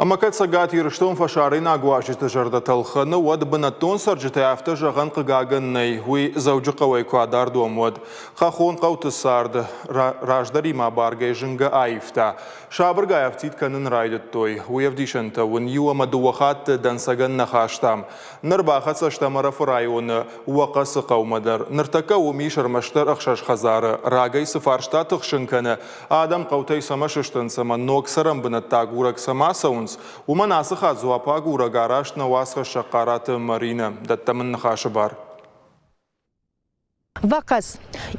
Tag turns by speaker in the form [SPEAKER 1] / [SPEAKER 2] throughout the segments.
[SPEAKER 1] Ӕмӕ кӕд Цӕгат Ирыстон фӕсарӕйнаг уазджыты зӕрдӕтӕ лхӕны, уӕд бынӕттон цӕрджытӕй афтӕ зӕгъӕн хъыгагӕн нӕй, уый Дзӕуджыхъӕуӕй куы адард уӕм, уӕд. Хӕххон хъӕуты цард раздӕримӕ абаргӕ зынгӕ аивта. Сабыргай афтид кӕнын райдыдтой. Уый ӕвдисӕнтӕ уын иу ӕмӕ дыууӕ хатты дӕнцӕгӕн нӕ хастам. Ныр бахӕццӕ стӕм Ӕрӕфы районы Уӕхъӕцы хъӕумӕ дӕр. Ныртӕккӕ уым ис ӕрмӕстдӕр ӕхсӕз хӕдзары. Рагӕй цы фарста тыхсын кӕны, адӕм хъӕутӕй цӕмӕ сыстынц ӕмӕ ног цӕрӕн бынӕттӕ агурӕг цӕмӕ цӕуынц, уымӕн ацы хатт дзуапп агурӕг араст нӕ уацхӕссӕг Хъараты Маринӕ. Дӕттӕм ын ныхасы бар.
[SPEAKER 2] Вахъӕц.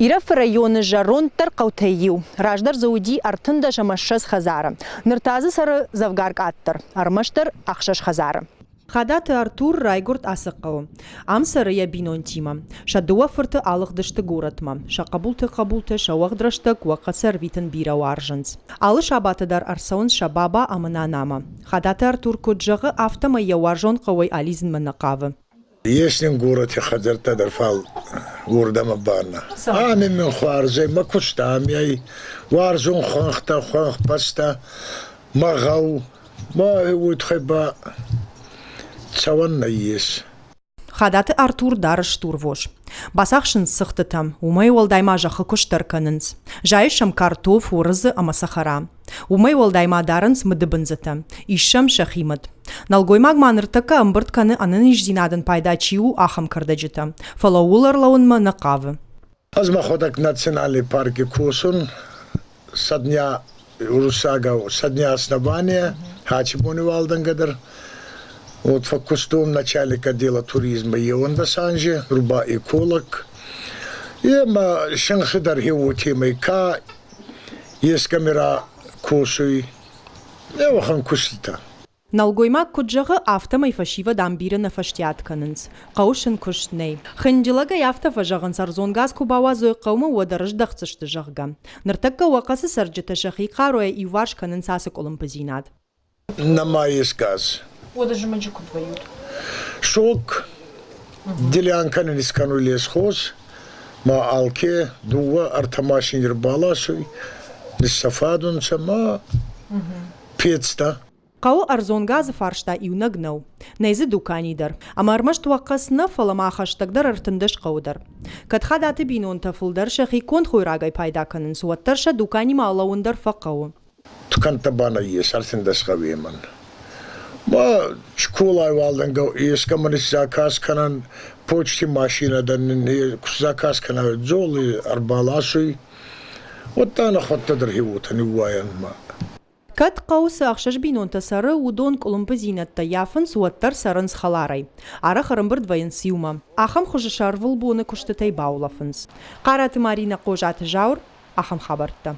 [SPEAKER 2] Ирӕфы районы зӕронддӕр хъӕутӕй иу. Раздӕр дзы уыди 13 ӕмӕ 20 хӕдзары. Ныр та дзы цӕры дзӕвгар къаддӕр, ӕрмӕстдӕр ӕхсӕз хӕдзары. Хадаты Артур райгуырд ацы хъӕуы. Ам цӕры йӕ бинонтимӕ. Сӕ дыууӕ фырты алыгъдысты горӕтмӕ. Сӕ хъӕбулты хъӕбултӕ сӕ уӕгъд рӕстӕг Уӕхъӕцы ӕрвитын бирӕ уарзынц. Алы сабаты дӕр ӕрцӕуынц сӕ баба ӕмӕ нанамӕ. Хадаты Артур куыд зӕгъы, афтӕмӕй йӕ уарзон хъӕуӕй алидзынмӕ нӕ хъавы.
[SPEAKER 3] Ес нин горӕти хӕдзӕрттӕ дӕр, фал уордӕмӕ ба нӕ. Ами мин хуарз ӕй, мӕ куст ами ӕй, уарзун хуӕнхтӕ, хуӕнхбӕстӕ, мӕ гъӕу, ма уой туххӕй ба цӕуӕн нӕййес.
[SPEAKER 2] Хадаты Артур дары стурвос. Бацахсынц цыхтытӕ, уымӕй уӕлдай ма зӕххы куыст дӕр кӕнынц. Зайы сӕм картоф, уырыдзы ӕмӕ цӕхӕра. Уымӕй уӕлдай ма дарынц мыдыбындзытӕ, ис сӕм сӕхи мыд. Нӕлгоймаг ма ныртӕккӕ ӕмбырд кӕны ӕнӕниздзинадӕн пайда чи у, ахӕм кӕрдӕджытӕ. Фӕлӕ ууыл ӕрлӕууынмӕ нӕ хъавы.
[SPEAKER 3] Ӕз мӕхуӕдӕг национальный парки косун со дня уруссагау со дня основания, Хачибони уалдӕнгӕ дӕр. Вот фӕккустон начальник отдела туризма еуӕндӕс анзи, руба эколог. Е ма синхи дӕр хеуотемӕй ка ескӕми косуй, еуӕхӕн куститӕ.
[SPEAKER 2] Нӕлгоймаг куыд зӕгъы, афтӕмӕй фӕсивӕд ам бирӕ нӕ фӕстиат кӕнынц. Хъӕуы сын куыст нӕй. Хынджылӕгӕй афтӕ фӕзӕгъынц, ӕрдзон газ куы бауадзой хъӕумӕ, уӕд ӕрыздӕхдзысты, зӕгъгӕ. Ныртӕккӕ Уӕхъӕцы цӕрджытӕ сӕхи хъаруйӕ иуварс кӕнынц ацы къуылымпыдзинад.
[SPEAKER 3] Нӕма ес газ.
[SPEAKER 2] Уӕдӕ зымӕджы куыд вӕййут?
[SPEAKER 3] Сок делянкӕнӕн искӕнуй лесхоз, ма алке дууӕ, ӕртӕ машини ӕрбаласуй, ниссӕфадунцӕ ма пецтӕ.
[SPEAKER 2] Хъӕуы ӕрдзон газы фарста иунӕг нӕу. Нӕй дзы дукани дӕр. Ӕмӕ ӕрмӕст Уӕхъӕц нӕ, фӕлӕ ма хӕстӕгдӕр 13 хъӕуы дӕр. Кӕд Хадаты бинонтӕ фылдӕр сӕхи конд хойрагӕй пайда кӕнынц, уӕддӕр сӕ дуканимӕ алӕууын дӕр фӕхъӕуы.
[SPEAKER 3] Тукӕнттӕ ба нӕййес 13 гъӕуемӕн. Ма скъолай уалдӕнгӕ ескӕмӕн заказ кӕнӕн, почти машинӕ дӕр нин заказ кӕнӕ дзоли ӕрбаласуй, уӕдта нӕхуӕдтӕ дӕр хеуотӕ ниууайӕн ма.
[SPEAKER 2] Кӕд хъӕуы цы ӕхсӕз бинонтӕ цӕры, уыдон къуылымпыдзинӕдтӕ ййафынц, уӕддӕр цӕрынц хӕларӕй. Арӕх ӕрӕмбырд вӕййынц иумӕ. Ахӕм хуызы сӕ ӕрвылбоны куыстытӕй баулӕфынц. Хъараты Маринӕ, Хъозаты Зауыр, ахӕм хабӕрттӕ.